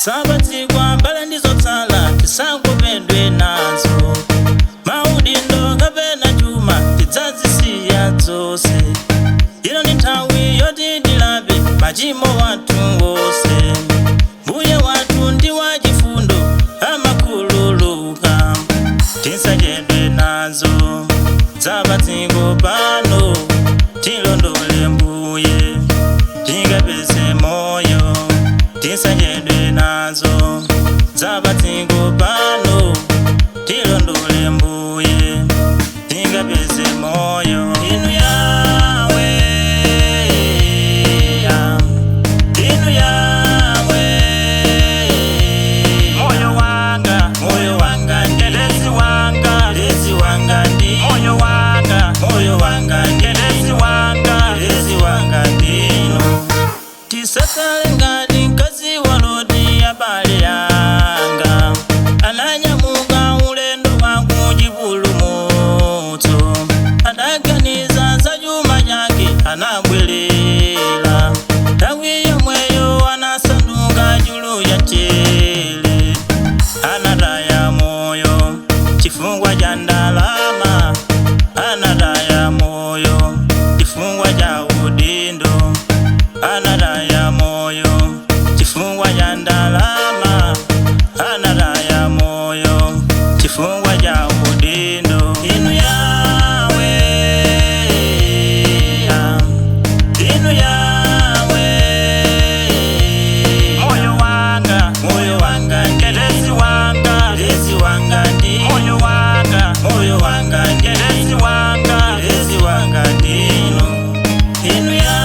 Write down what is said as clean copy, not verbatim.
Zapadzikwa mbale ndizotsala tisakopedwe nazo. Maudindo kapena chuma tidzazisiya zonse. Ino ndi nthawi yoti tilape machimo wathu wonse. Mbuye wathu ndi wachifundo amakhululuka. Tisachedwe nazo zapadziko pano, tilondole Mbuye tikapeze moyo. Tisachedwe nazo zapadziko pano, tilondole Mbuye tikapeze moyo. Inu Yawe, Inu Yawe, moyo wanga ndelezi wanga, lezi wanga ndi moyo wanga, moyo wanga ndelezi wanga, lezi wanga ndino. Tisakale ngati mkazi wa Loti, abale yanga, ananyamuka ulendo wa kuchipulumutso. Adaganiza za chuma chake, anabwerera. Nthawi yomweyo anasanduka chulu cha mchere. Anataya moyo chifukwa cha ndalama, anataya moyo chifukwa cha udindo, anataya moyo chifukwa cha ndalama, anataya moyo chifukwa cha udindo. Inu Yawe, Inu Yawe, moyo wanga ndelezi wanga, lezi wanga ndi moyo wanga, moyo wanga ndelezi wanga, lezi wanga ndino. Inu Yawe.